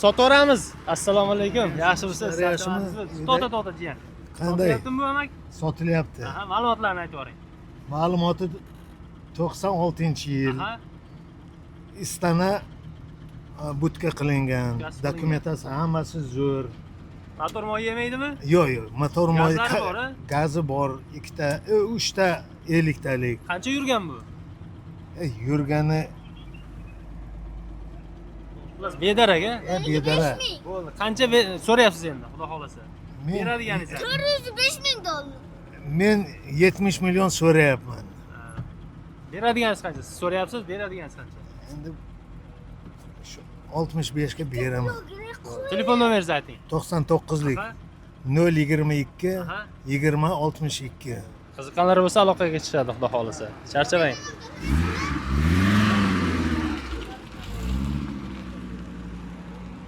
Sotaveramiz. Assalomu alaykum. Yaxshimisiz? Yaxshimi? To'xta, to'xta, jiyan. Qanday? Sotyaptimi bu amak? Sotilyapti. Aha, ma'lumotlarni aytib yuboring. Ma'lumoti 96-yil. Aha. Istana budka qilingan, Budkasi qilingan. Dokumentasi hammasi zo'r. Motor moy yemaydimi? Yo'q, motor moyi Gazlari bor, a? Gazi bor, ikkita, uchta 50 talik. Qancha yurgan bu? Yurgani Xullas, bedarak, a? Bedarak. Bo'ldi. Qancha so'rayapsiz endi, xudo xolasa? Men Beradiganingiz. 405 ming dollar. Men 70 million so'rayapman. Ha. Beradiganingiz qancha? Siz so'rayapsiz, beradiganingiz qancha? Endi shu 65 ga beraman. Telefon nomeringizni ayting. 99lik Aha. 022 Aha. 20 62. Qiziqqanlar bo'lsa aloqaga chiqishadi, xudo xolasa. Charchamang.